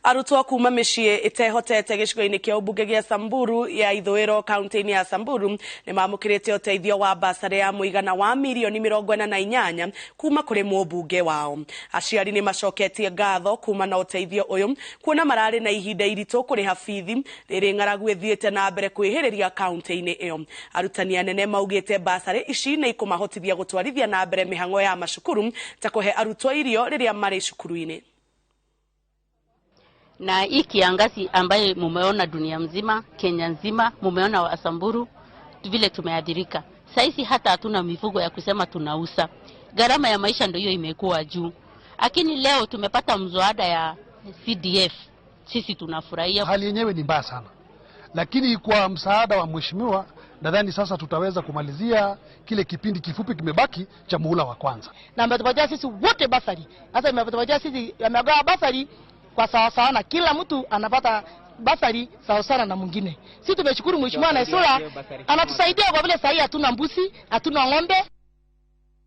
Arutwo kuma mĩciĩ ĩtehotete gĩcigo-inĩ kĩa ũmbunge gĩa Samburu ya ithũĩro kaunti-inĩ ya Samburu nĩ mamũkĩrĩte ũteithio wa basarĩ ya mũigana wa mirioni 48 kuma kũrĩ mũmbunge wao. Aciari nĩ macoketie ngatho kuma na ũteithio ũyũ kuona mararĩ na ihinda iritũ kũrĩha bithi rĩrĩ ng'aragu ĩthiĩte na mbere kwĩhĩrĩria kaunti-inĩ ĩyo. Arutani anene maugĩte basarĩ ici nĩ ikũmahotithia gũtwarithia na mbere mĩhang'o ya macukuru ta kũhe arutwo irio rĩrĩa marĩ cukuru-inĩ. Na hii kiangazi ambaye mumeona dunia mzima, Kenya nzima, mumeona Wasamburu vile tumeadhirika. Saisi hata hatuna mifugo ya kusema tunauza. Gharama ya maisha ndio hiyo imekuwa juu. Lakini leo tumepata mswada ya CDF. Sisi tunafurahia. Hali yenyewe ni mbaya sana. Lakini kwa msaada wa mheshimiwa nadhani sasa tutaweza kumalizia kile kipindi kifupi kimebaki cha muhula wa kwanza. Na ametupatia sisi wote basari. Sasa imetupatia sisi, amegawa basari kwa sawa sawa na kila mtu anapata basari sawa sawa na mwingine. Sisi tumeshukuru mheshimiwa Naisula, anatusaidia kwa vile sasa hatuna mbuzi, hatuna ng'ombe.